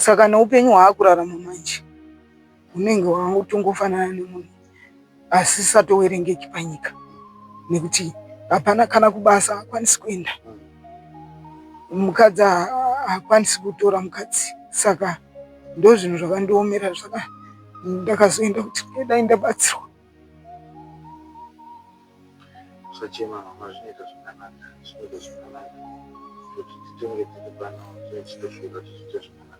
Saka neupenyu hwaakurarama manje hunenge hwakutongofanana nemunhu asisatowerengeki panyika nekuti hapana kana kubasa haakwanisi kuenda, mukadzi haakwanisi kutora mukadzi. Saka ndozvinhu zvakandiomera zvaka ndakazoenda kuti dai ndabatsirwa. Usachema mama, zvinoita zvakanaka, zvinoita zvakanaka kuti titonge tiri pano tichitosvika tichiita zvakanaka.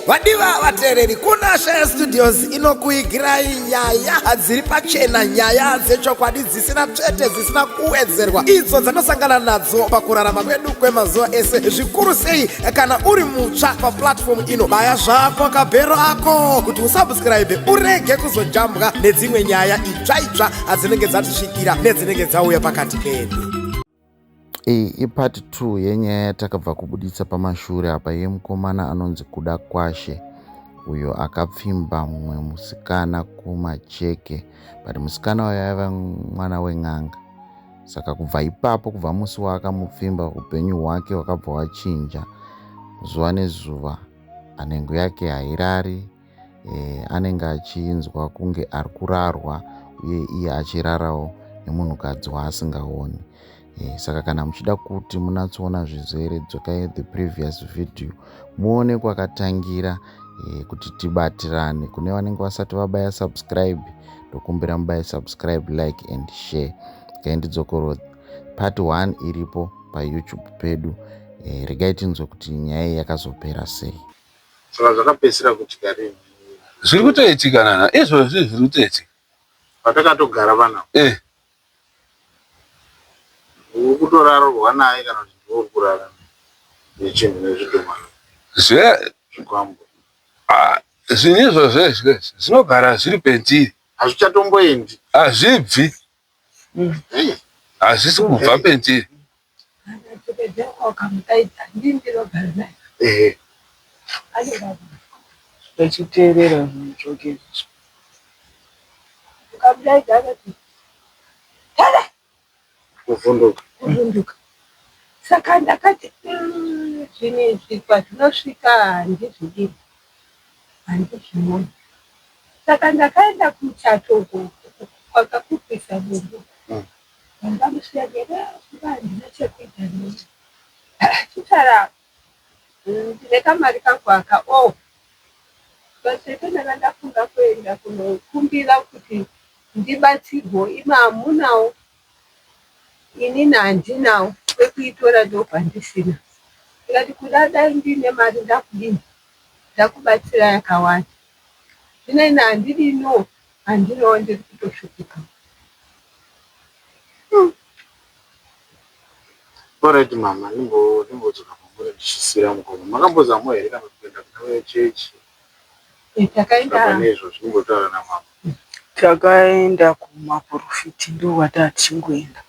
Vadiva vateereri, kuna Shaya Studios inokuigirai nyaya dziri pachena, nyaya dzechokwadi dzisina tsvete, dzisina kuwedzerwa, idzo dzanosangana nadzo pakurarama kwedu kwemazuva ese, zvikuru sei kana uri mutsva paplatform ino. Baya zvako kabhero ako kuti usubscribe urege kuzojambwa nedzimwe nyaya itsva itsva dzinenge dzatisvikira nedzinenge dzauya pakati pedu. Iyi ipart 2 yenyaya yatakabva kubuditsa pamashure apa yemukomana anonzi Kuda Kwashe uyo akapfimba mumwe musikana kumacheke but musikana uyo aiva mwana wen'anga saka kubva ipapo kubva musi waakamupfimba upenyu hwake hwakabva hwachinja zuva nezuva nhengo yake hairari e, anenge achinzwa kunge ari kurarwa uye iye achirarawo nemunhukadzi waasingaoni e, saka kana muchida kuti munatsoona zvizere dzokai the previous video muone kwakatangira e, kuti tibatirane kune vanenge vasati vabaya subscribe ndokumbira mubaye subscribe like and share regai ndidzokorodze part 1 iripo payoutube pedu e, regai tinzwe kuti nyaya iyi yakazopera sei Saka zvakapedzisira kuitika rini? Zviri kutoitika nana izvozvi zviri kutoitika. Patakatogara panapa. Eh. Uri kutorarwa naye kana kuti ndiwe uri kurara nechinhu nezvidhoma Zve zvikwambo. ah, zvinhu izvozvo izvi zvinogara zviri pendiri. Hazvichatomboendi. Hazvibvi. Hazvisi kubva pendiri. Vachiteerera zvinhu zvake izvozvo. Kuvhunduka. Kuvhunduka. Saka ndakati mm, zvinhu izvi kwazvinosvika handizvidi, handizvioni. Saka ndakaenda kumuchato uko kwakakupisa bundu. Mm. Ndamusiya ndikati "Ah, handina chekuita nemi. Chitara ndine kamari kangu aka oh Pasete ndanga ndafunga kuenda kunokumbira kuti ndibatsirwe imi hamunawo inini handinawo kwekuitora ndopandisina. Ndikati kuda dai ndiine mari ndakudini ndakubatsira yakawanda. Zvino ini handidi no handinawo ndiri kutoshupika. Alright mama, ndimbodzoka kwamuri ndichisira mukoma. Makambozamawo here kana kuenda kuna vechechi? Eh, takaenda Pane izvozvo ndimbotaura namama. Takaenda kumaporofiti ndokwatanga tichingoenda.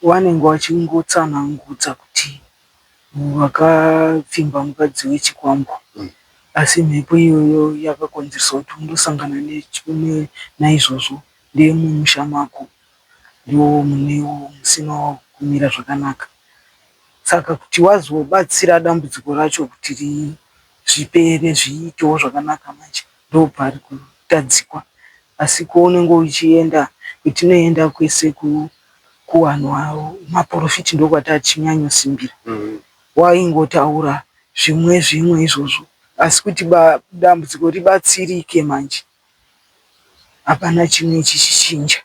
Vanenge vachingotsanangudza kuti Wakapfimba mukadzi wechikwambo asi mhepo iyoyo yakakonzeresa kuti undosangana naizvozvo ndeyemumusha mako ndomunewo musina kumira zvakanaka. Saka kuti wazobatsira dambudziko racho kuti zvipere zviitewo zvakanaka manje ndopari kutadzikwa. Asi kwaunenge uchienda kwetinoenda kwese kuvanhu avo maporofiti ndokwatachinyanyosimbira waingotaura zvimwe zvimwe izvozvo asi kuti dambudziko ribatsirike manje hapana chimwe chichichinja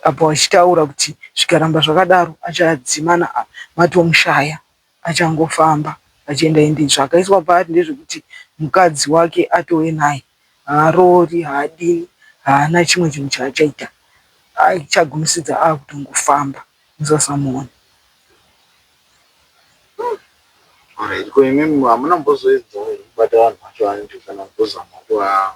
apo achitaura kuti zvikaramba zvakadaro achadzimana matomushaya achangofamba achienda ende zvakaiswa paari ndezvekuti mukadzi wake atove naye haaroori haadini haana chimwe chinhu chaachaita achagumisidza akutongofamba musasamuona. Alright, ko imimi hamuna kumbozoedzawo here kubata vanhu vacho vanenge kana kumbozama kuva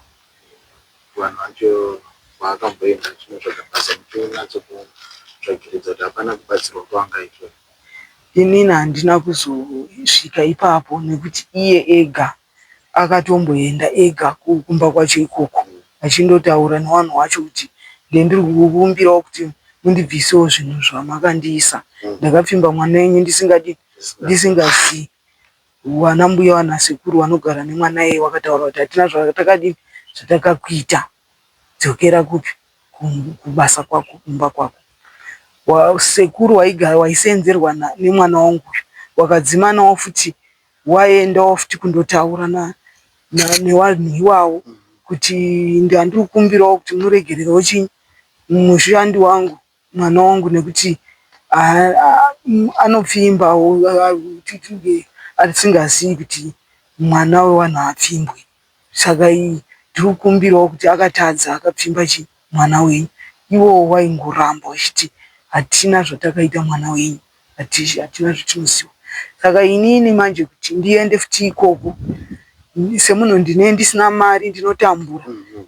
vanhu vacho vaakamboenda achinotsvaga basa muchinyatso kutsvagiridza kuti hapana kubatsirwa kwaangaitwa? Inini handina kuzosvika ipapo nekuti iye ega akatomboenda ega kumba kwacho ikoko achindotaura nevanhu vacho kuti ndendiri kukumbirawo kuti mundibvisewo zvinhu zvamakandiisa. Ndakapfimba mwana wenyu ndisingadi Ndisingazivi. Wana mbuya wana sekuru wanogara nemwana iyeye wakataura kuti hatina zvatakadini zvatakakuita. Dzokera kupi? Kubasa kwako kumba kwako. Sekuru waigara waiseenzerwa nemwana wangu uyu wakadzimanawo futi waendawo futi kundotaura nevanhu iwawo kuti ndandiri kukumbirawo kuti muregererewo chinyi mushandi wangu mwana wangu nekuti anopfimbawo asingazivi kuti mwana wevanhu haapfimbwi. Saka ndiri kukumbirawo kuti akatadza akapfimba chii mwana wenyu. Ivowo vaingoramba vachiti hatina zvatakaita mwana wenyu hatina zvatinoziva. Saka inini manje kuti ndiende futi ikoko semunhu ndine ndisina mari ndinotambura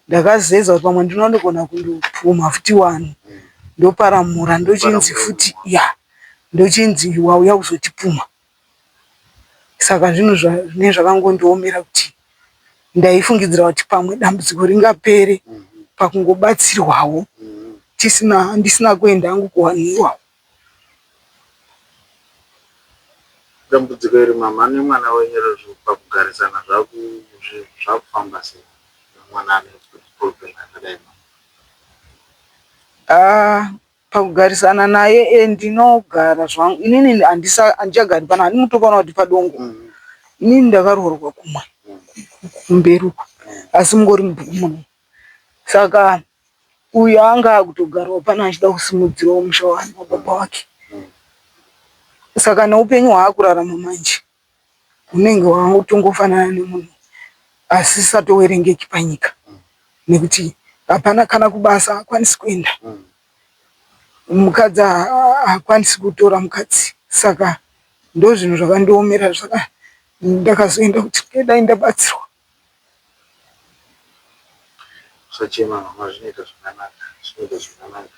ndakazeza kuti pamwe ndinogona kundopumha futi vanhu ndoparamura ndochinzi futi ya ndochinzi wauya kuzotipumha. Saka zvinhu zvinenge zvakangondiomera kuti ndaifungidzira kuti pamwe dambudziko ringapere pakungobatsirwawo tisina ndisina kuenda hangu kuvanhu iwawo. Dambudziko iri mama nemwana wenyu pakugarisana zvakufamba sei mwana ane problem yakadai mama? Ah, Pakugarisana naye eh, ndinogara zvangu inini handichagari pano handimutopaona kuti padongo mm. Inini ndakaroorwa kumwe kumberi uko asi mungori mubhuku muno saka uyu anga akutogarawo pano achida kusimudzirawo musha wababa wake saka neupenyu hwaakurarama manje Unenge wakutongofanana nemunhu asisatowerengeki panyika nekuti hapana kana kubasa haakwanisi kuenda. Mukadzi haakwanisi kutora mukadzi saka ndozvinhu zvakandiomera ndakazoenda kuti dai ndabatsirwa. Usachema mama zvinoita zvakanaka zvinoita zvakanaka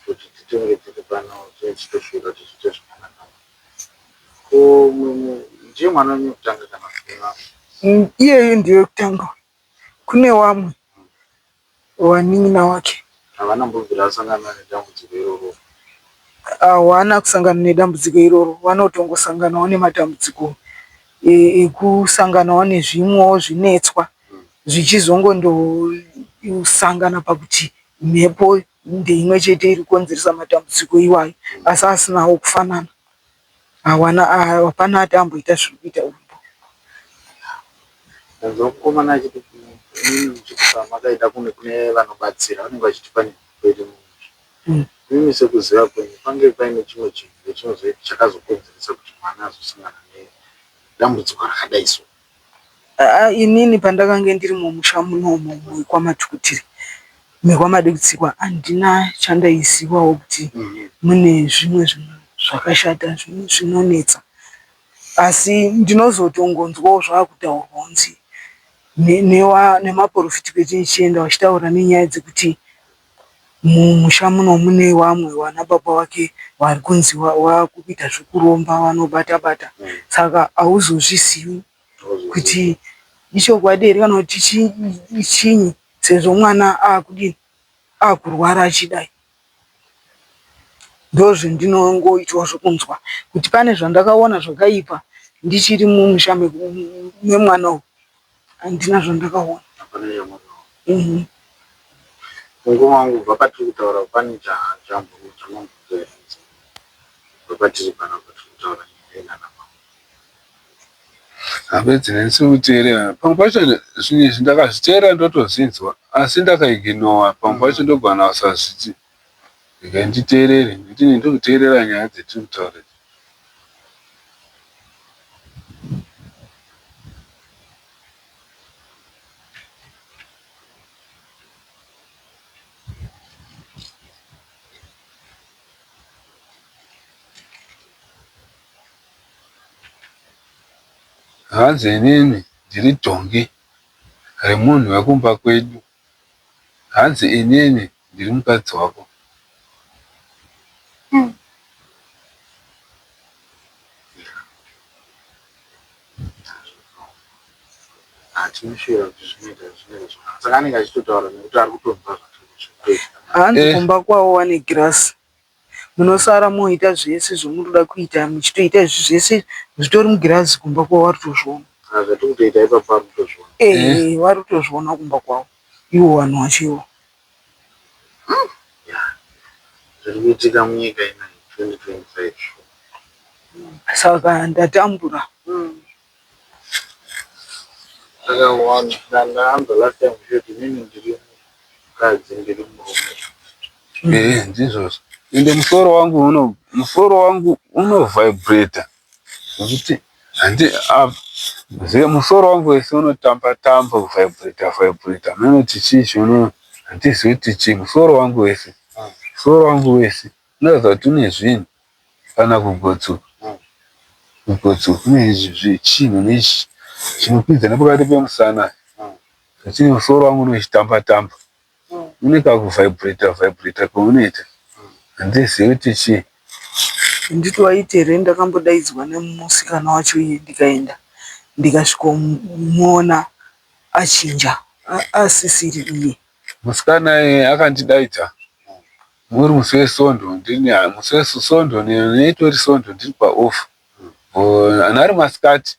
kuti titonge tiri pano tichitoshuwira kuti zviite zvakanaka. Ko ndiye mwana wenyu wekutanga kana kuti vamwe? Iyeyu ndiye wekutanga kune wamwe wanin'ina wake. Havana mbobvira vasangana nedambudziko iroro? Hawana kusangana nedambudziko iroro, vanotongosanganawo nematambudziko ekusanganawo nezvimwewo zvinetswa zvichizongondosangana pakuti mhepo ndeimwe chete iri kukonzeresa matambudziko iwayo asi asinawo kufanana. Hawana hapana ati amboita zviri kuita urombo. Ndanzwa mukomana achiti imimi muchiti pamakaenda kune kune vanobatsira vanenge vachiti pane mhepo iri mumusha. Imimi sekuziva kwenyu pange paine chimwe chinhu here chinozoita chakazokonzeresa kuti mwana azosangana nedambudziko rakadai so? Aa inini pandakange ndiri mumusha munomu mekwaMatukutiri mekwaMadikutsikwa handina chandaizivawo kuti mune zvimwe zvinhu zvakashata zvinonetsa. Asi ndinozotongonzwawo zvakutaurwa kunzi nemaporofita kwetinochienda vachitaura nenyaya dzekuti mumusha muno mune vamwe vana baba vake vari kunzi vakuita zvekuromba vanobata bata saka hauzozvizivi kuti ichokwadi here kana kuti chinyi sezvo mwana akudini akurwara achidai. Ndozvendinongoitawo zvekunzwa kuti pane zvandakaona zvakaipa ndichiri mumusha memwana uyu handina zvandakaona. Mhm. Mukoma wangu kubva patiri kutaura pane chamambonzwa here kubva patiri panapa tiri kutaura nyaya yenana mama. Hapedzi neni kuteerera pamwe pacho zvinhu izvi ndakazviteerera ndotozvinzwa asi ndakaiginowa pamwe pacho ndogona kusazviti regai nditeerere nekuti ini ndiri kuteerera nyaya dzetiri kutaura idzi. Hanzi inini ndiri dhongi remunhu wekumba kwedu. Hanzi inini ndiri mukadzi wako. Tinoshuvira kuti zvinoita zvinoita zvakanaka. Saka anenge achitotaura nekuti ari kutonzwa zvatiri kuita. Hanzi kumba kwavo wane girasi. Munosara moita zvese zvamunoda kuita muchitoita izvi zvese zvitori mugirazi kumba kwavo vari kutozviona. Ah, zvatiri kutoita ipapo vari kutozviona. Eh, vari kutozviona kumba kwavo ivo vanhu vacho ivo. Zviri kuitika munyika ino 2025. Saka ndatambura. Saka ndaanzwa last time uchiti inini ndiri mukadzi ndiri murume. Eh, ndizvozvo. Ende musoro wangu uno musoro wangu uno vibrator. Zvekuti handi zive musoro wangu wese unotamba tamba kuvibrator vibrator. Mene kuti chii chino handizivi kuti chii musoro wangu wese. Musoro wangu wese unoratidza kuti une zvinhu kana kugotsi. Kugotsi kune chinhu nechi chinokwidza nepakati pemusana. Chine musoro wangu unochitamba tamba. Une kakuvibrator vibrator kaunoita handizivi kuti chii. Handiti waiti here ndakambodaidzwa nemusikana wacho iye ndikaenda ndikasvikomuona achinja asisiri iye. Musikana iye akandidaidza muri musi weSondo ndini musi weSondo neitori Sondo ndiri paoff ari masikati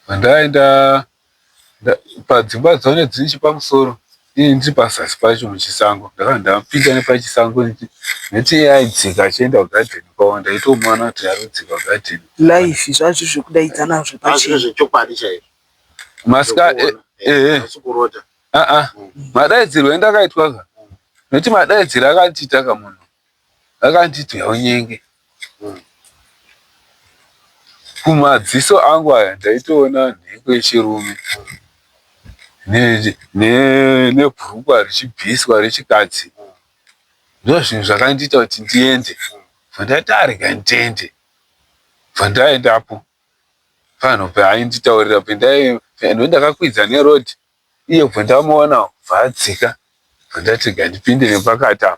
ndaenda padzimba dzone dziri nechepamusoro ini ndiri pazasi pacho muchisango ndakabva ndapinda nepachisango nekuti iye aidzika achienda kugadheni kwavo ndaitomuona kuti ari kudzika kugadheni. Life zvazvo zvekudaidzana zvepachena. Zvechokwadi chaizvo. Masika ehe. Kurota. Aa madaidzirwo endakaitwa ka nekuti madaidziro akandiita ka munhu Akanditi haunyenge. Kumadziso angu aya ndaitoona nhengo yechirume nebhurukwa richibviswa rechikadzi. Ndozvinhu zvakandiita kuti ndiende. Bva ndati ah rega ndiende. Bva ndaendapo panhu paainditaurira ndakakwidza neroad iye bva ndamuona bva adzika bva ndati rega ndipinde nepakati apa.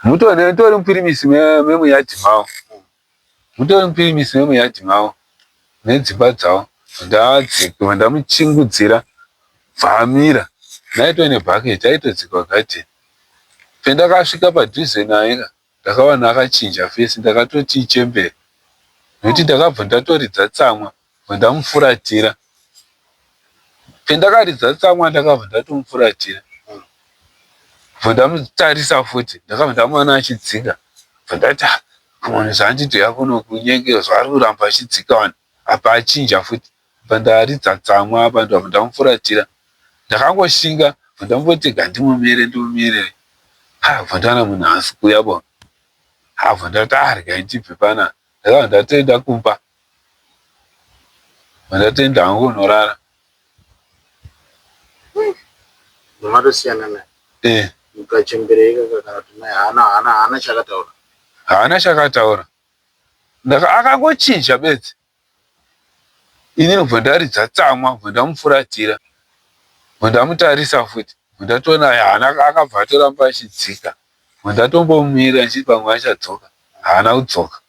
Mutori mupirimisi memuyadhi mavo. Mutori mupirimisi memuyadhi mavo nedzimba dzavo. Ndadzika ndamuchingudzira bvaamira. Ndaitove nebhaketi aitodzika kugadheni. Pendakasvika padhuze naye ka ndakawana akachinja fesi ndakatoti ichembere nekuti ndakabva ndatoridza tsamwa bva ndamufuratira. Pendakaridza tsamwa ndakabva ndatomufuratira bva ndamutarisa futi ndakabva ndamuona achidzika bva ndati ah munhu zvaanditi uya kuno kunyengera zvaari kuramba achidzika wani apa achinja futi bva ndaridza tsamwa apa ndabva ndamufuratira ndakangoshinga bva ndamboti rega ndimumire ndimumirire ha bva ndaona munhu haasi kuuya bo ha bva ndati ah regai ndibve panapa ndakabva ndatoenda kumba bva ndatoenda hangu kunorara. Matosiyana naye Eh. Mukachembere ikaka kana kuti mai haana haana haana chakataura. Haana chakataura. Ndaka akangochinja bedzi. Ini ndobva ndaridza tsamwa bva ndamufuratira bva ndamutarisa futi bva ndatoona haana akabva atoramba achidzika bva ndatombomira ndichiti pamwe achadzoka haana kudzoka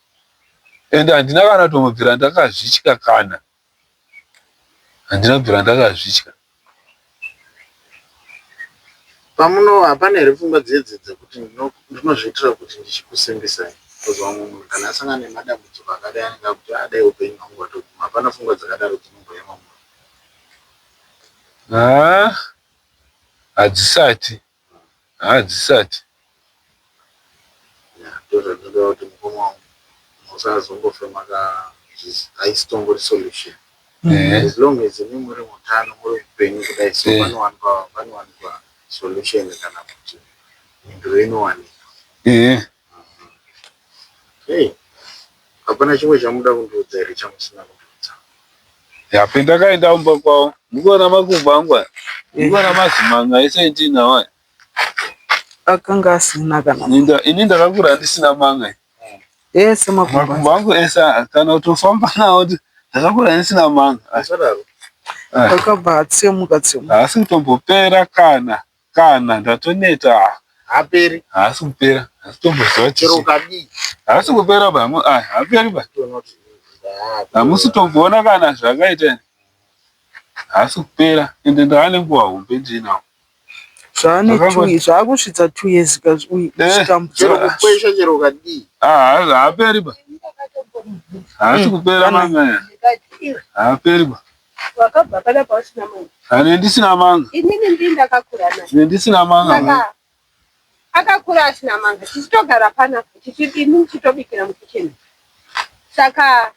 ende handina kana kutombobvira ndakazvitya kana handina kubvira ndakazvitya. Pamuno hapana here pfungwa dzedzi dzekuti ndinozviitira kuti ndichikusimbisai because vamwe munhu kana asangana nemadambudziko akadai anenge akuti ah dai upenyu hwangu hwatoguma hapana pfungwa dzakadaro dzinomboyema munhu. Haa hadzisati hadzisati. Ndozvandinoda kuti mukoma wangu musazombofe maka haisitombori solution as long as imi muri mutano muri mupenyu kudai so panowanikwa panowanikwa solution kana kuti mhinduro inowanikwa. Hey, hapana chimwe chamuda kundiudza here chamusina kundiudza? Ya, pendakaenda kumba kwavo, mukuona makumbo angu aya, mukuona mazimanga ese endinawo aya. Akanga asina kana. Ini ndakakura ndisina manga. Ese makumbo. Makumbo angu ese kana kutofamba nawo ndakakura ndisina manga. Asadaro. Akabva atsemuka tsemuka. Haasi kutombopera kana kana ndatoneta. Haaperi. Haasi kupera. Haasi kutomboziva kuti. Chero ukadii. Haasi kupera ba. Haaperi ba. Hamusi kutomboona kana zvakaita. Haasi kupera ende ndava nenguva hombe ndinawo. Zvaane zvaakusvitsa 2 years kachitambudziko. Chero kukwesha chero ukadii. Ah, haaperi ba. Haasi kupera manga. Haaperi ba. Wakabva panapa usina manga. Ane ndisina manga. Inini ndini ndakakura naye. Ine ndisina manga. Akakura asina manga tichitogara panapa ini ndichitobikira mukicheni. Saka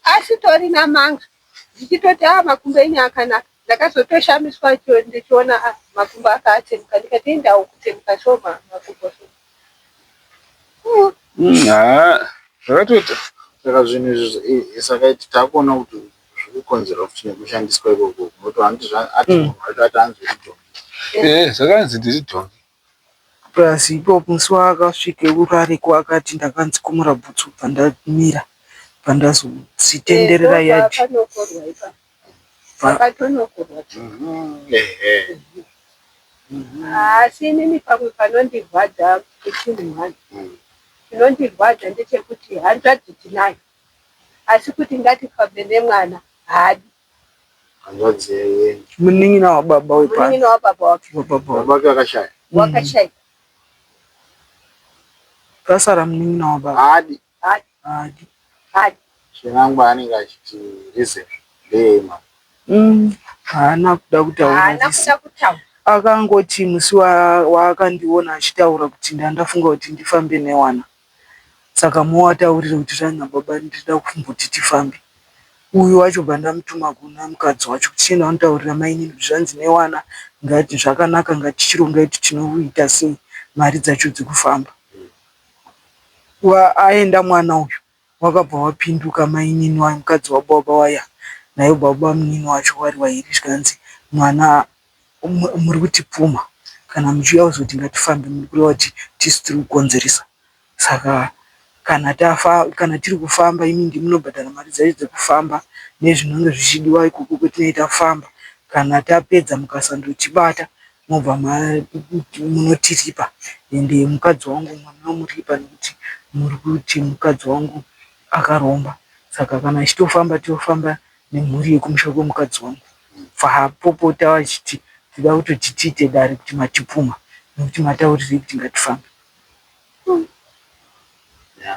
asitorina manga ndichitoti a ah, makumbo enyu akanaka. Ndakazotoshamiswa ndichiona ah, makumbo akaatsemuka ndikati endawo kutsemuka so makumbo so. Hmm, haa zvakatoita. Saka zvinhu izvi saka takuona kuti zvikukonzerwa futi nekushandiswa ikoko nokuti hanti ati munhu wacho ati anzi uri dhongi. Eh, zvakanzi ndiri dhongi. Plus ipapo musi waakasvika urareko akati ndakanzi kumura bhutsu bva ndamira bva ndazodzitenderera eh, yadhi. Pakatonokorwa. Asi inini pamwe panondirwadza kuchinhu one. Chinondirwadza ndechekuti hanzvadzi tinayo asi kuti ngatifambe nemwana haadi. Hanzvadzi yenyu. Munin'ina wababa wepano. Munin'ina wababa wake. Wababa wake. Baba wake wakashaya. Wakashaya. Pasara munin'ina wababa. Haadi. Haadi. Haadi. Haadi. Chinangwa anenge achiti reason ndeyei mama. Haana kuda kutaura. Haana kuda kutaura. Akangoti musi waakandiona achitaura kuti ndandafunga kuti ndifambe newana. Saka mowataurire kuti zvanzi nababa ndinoda kumboti tifambe. Uyu wacho bva ndamutuma kuna mukadzi wacho kuti chienda unotaurira mainini kuti zvanzi newana ngati zvakanaka ngatichirongai kuti tinoita sei mari dzacho dzekufamba. Aenda mwana uyu wakabva wapinduka mainini wayo mukadzi wababa waya naye baba munini wacho wari wairi zvikanzi mwana muri kutipumha kana muchiuya kuzoti ngatifambe muri kureva kuti tisu tiri kukonzeresa saka kana tafa kana tiri kufamba imi ndimi munobhadhara mari dzacho dzekufamba nezvinenge zvichidiwa ikoko kwetinenge tafamba kana tapedza mukasandotibata mobva munotiripa ende mukadzi wangu munomuripa nekuti muri kuti mukadzi wangu akaromba saka kana achitofamba tofamba nemhuri yekumusha kwemukadzi wangu Vapopota vachiti tinoda kutoti tiite dare kuti matipumha nekuti mataurirei kuti ngatifambe.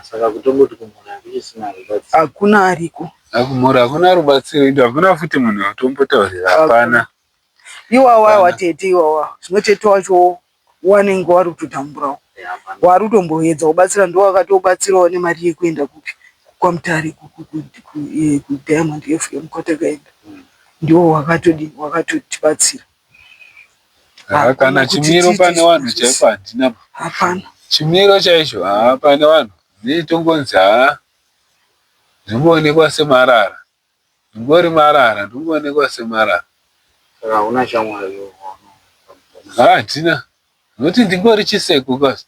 Saka kutongoti kumhuri hakuchisina rubatsiro. Hakuna ariko. Kumhuri hakuna rubatsiro ende hakuna futi munhu wekutombotaurira hapana. Iwawa awa tete iwawa zvino tete wacho wanenge wari kutotamburawo wari kutomboedza kubatsira ndiwo wakatobatsirawo nemari yekuenda kupi kwaMutare kuDiamond FM kwatakaenda ndiwo wakatodini wakatotibatsira. Haa kana chimiro pane vanhu chaipo handina. Hapana. Chimiro chaicho haa pane vanhu ndeitongonzi haa ndingoonekwa semarara. Ndingori marara, ndingoonekwa semarara. Saka hauna shamwari Haa handina. Nokuti ndingori chiseko kazi.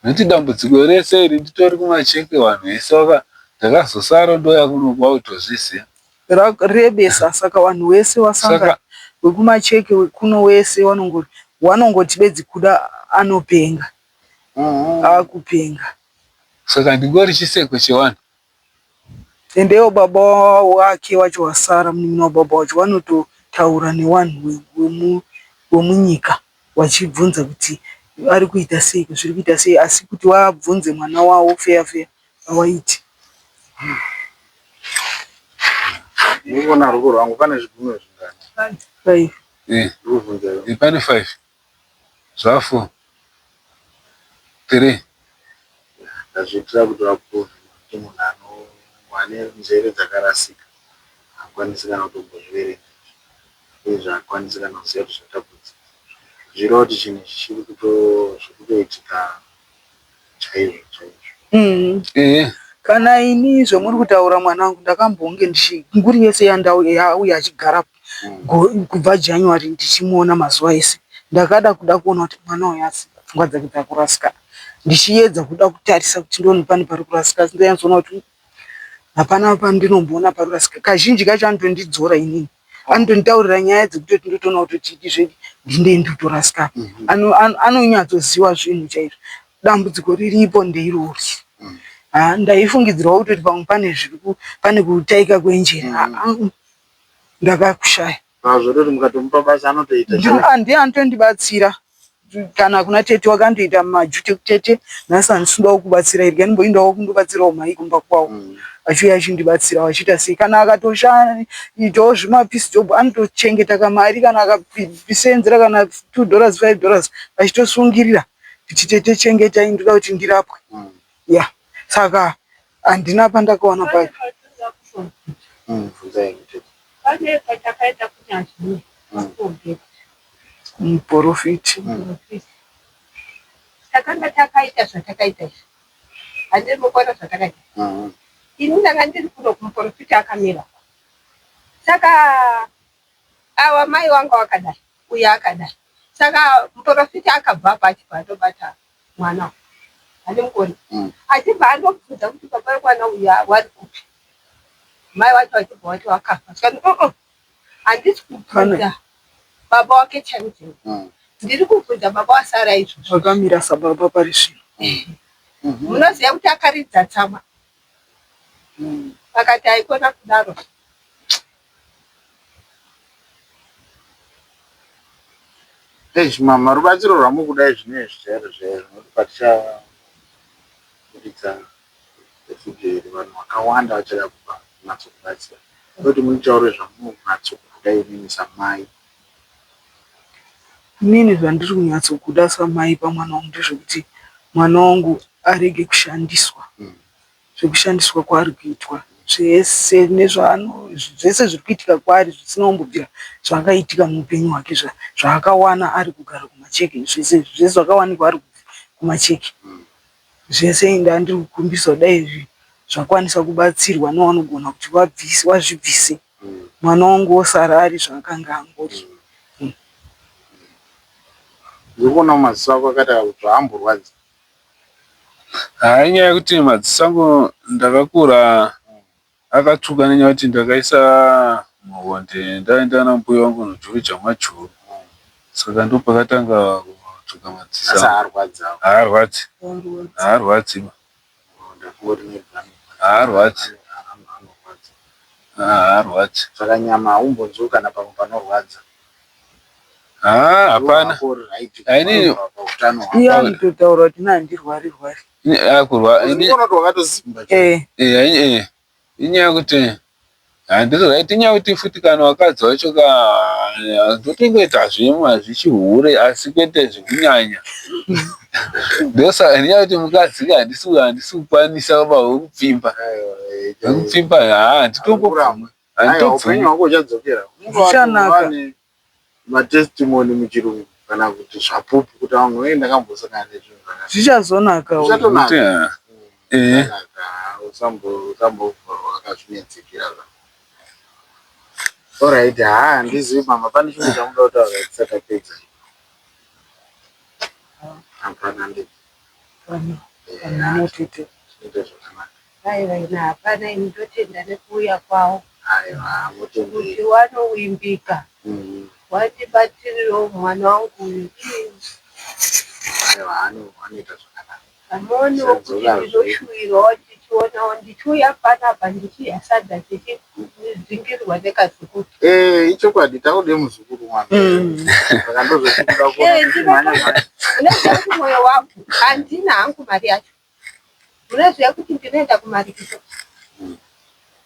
Nokuti dambudziko rese iri nditori kumacheke vanhu vese vaka ndakazosara ndouya kuno kwakutozviziva. Rebesa saka vanhu wese wasanga wekumacheke wekuno wese wanongoti wanongoti bedzi kuda anopenga. Akupenga. Saka ndingori chiseko chevanhu. Endewo baba wake wacho wasara munin'ina wababa wacho vanototaura newanhu wemunyika wachibvunza kuti ari kuita sei zviri kuita sei asi kuti vabvunze mwana wavo feya feya hawaiti. Ndikuona ruoko rwangu pane zvigunwe zvingani? Five. Eh. Ndikubvunza iwe. Eh, pane five. Zvafour. 3. Ndazviitira kuti vaprove kuti munhu ane njere dzakarasika haakwanisi kana kutombozviverenga uyezve haakwanisi kana kuziva kuti zvatapudzika. Zvichireva kuti chinhu ichi chiri kutoitika chaizvo chaizvo. Ehe. Kana ini zvamuri kutaura mwanangu ndakambonge ndichi nguri yese yandauya achigara kubva January ndichimuona mazuva ese ndakada kuda kuona kuti mwana uyu asi pfungwa dzake dzakurasika ndichiedza kuda kutarisa kuti ndione pane pari kurasika asi ndonyatsoona kuti hapana pandinomboona pari kurasika kazhinji kacho anotondidzora inini anotonditaurira nyaya dzekutoti ndotoona kutoti idi zvedi ndinde ndikutorasika anonyatsoziva zvinhu chaizvo dambudziko riripo ndeirori ndaifungidzirwa kutoti pamwe pane zviri pane kutaika kwenjere ndakakushaya. Zvototi mukatomupa basa anotoita. Ndiye anotondibatsira. kana kuna tete wakandoita majute kutete nhasi handisi kudawo kubatsira irya ndimboindawo kundobatsirawo mhai kumba kwawo mm. achiuya achindibatsira achiita sei kana akatoshaitawo zvimapisi job anotochengeta kamari kana akapisenzera kana two dollars five dollars achitosungirira kuti tete chengetai ndoda kuti ndirapwe mm. ya saka handina pandakawana pacho mm, pane patakaenda kunyazvino mm. Muporofiti. Takanga takaita zvatakaita izvi. Handiri mukuona zvatakaita. Mm. Ini ndanga ndiri kuno kumuporofiti akamira. Saka awa mai wanga wakadai, uye akadai. Saka muporofiti akabva apa achibva andobata mwana uyu. Handi mukuona. Mm. Achibva andobvunza kuti baba vemwana uyu wari kupi. Mai wacho achibva wati wakafa. Saka uh handisi kubvunza baba wake chaivo chaivo mm. ndiri kubvunza baba wasara izvozvo vakamira sababa pari zvino mm-hmm. munoziva kuti akaridza tsama mm. akati haikona kudaro Eish mama rubatsiro rwamukuda izvinezvi chaizvo chaizvo nokuti patichaburitsa vhidhiyo iri vanhu vakawanda vachada kunyatsokubatsira ndokuti mutaure zvamunonyatsokuda imimi samai. Inini zvandiri kunyatsokuda samai pamwana wangu ndezvekuti mwana wangu arege kushandiswa. Mm. Zvekushandiswa kwaari kuitwa zvese nezvaano zvese zviri kuitika kwaari zvisina kumbobvira zvakaitika muupenyu hwake zvaakawana ari kugara kumacheke zvese zvese zvakawanikwa ari kumacheke. Mm. Zvese ndandiri kukumbirisa kudai izvi zvakwanisa kubatsirwa nevanogona kuti vabvise vazvibvise mwana wangu osara ari zvaakanga angori. Mm. Ndiri kuona maziso ako akaita kuti haamborwadzi. Haa inyaya yekuti madziso angu ndakakura Akatsvuka nenyaya yekuti ndakaisa muhonde ndaenda nambuya wangu kunojuruja majuru saka ndopakatanga kutsvuka madziso Asi angu. haarwadzi hawo. Haarwadzi, haarwadzi ba, Ndafunga kuti maybe haarwadzi, anorwadza. haarwadzi. Saka nyama haumbonzwi kana pamwe panorwadza. Haa hapana. Wako uri right Haini- pautano hwako. Iye anototaura kuti ini handirwari rwari. Akurwa ini Unoona kuti wakatosimba. Eh, eh, eh, inyaya yekuti handiri right inyaya yekuti futi kana wakadzi wacho ka ndotongoita zvimwe zvichihure asi kwete zvekunyanya ndosaka inyaya yekuti mukadzi ka handisi handisi kukwanisa baba wekupfimba wekupfimba haa handitombobvumi Aiwa, upenyu handitobvumi hwako huchadzokera. Zvichanaka. Matestimony muchirungu kana kuti zvapupu kuti vanhu vee ndakambosangana nezvinhu zvakadai. Zvichazonaka uyu. Zvichatonaka. Kuti, eh. Zvichatonaka. Usambo wakazvinetsekera. Alright, haa handizivi mama pane chinhu chamuda kutaura tisati tapedza. Hapana ndizvo. Hapana, hapana tete. Zvinoita zvakanaka. Aiwa ini hapana ini ndotenda nekuuya kwawo Aiwa mutendei. kuti wanowimbika Mm. wandibatsirirawo mwana wangu uyu. Ii, Aiwa ano anoita zvakanaka. Amuoniwo kuti Sadzoka zve. ndinoshuwirawo ndichionawo ndichiuya panapa ndichidya sadza tichidzingirirwa nekazukuru. Eh, ichokwadi takude muzukuru mwana. Mm. Saka ndozvatinoda kuona Eh, kuti mwana mwana. Unoziva kuti mwoyo wangu handina hangu mari yacho. Unoziva kuti ndinoenda kumarikito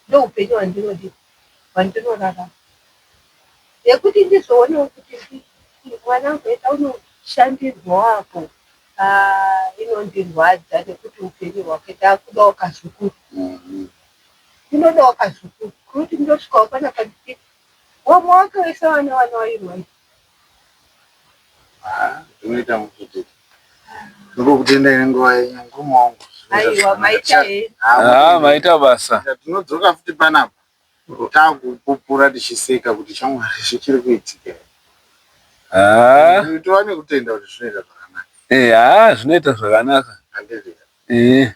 ndoupenyu hwandinodii hwandinorarama yekuti ndizoonewo kuti mwanangu enda unoshandirwawo apo ah, inondirwadza nekuti upenyu hwake ndakudawo kazukuru ndinodawo kazukuru kuti ndosvikawo panapa ndichiti wamwe wake wese vana vana wairwaira Ah, zvinoita mufudzi. Ndokutendai nenguva yenyu murume wangu. Aiwa maita henyu. Ah, maita basa. Tinodzoka futi panapa takupupura tichiseka kuti shamwari zvichiri kuitika. Ah, Tova nekutenda kuti zvinoita zvakanaka. eh, ah, zvinoita zvakanaka. Handiti? Eh.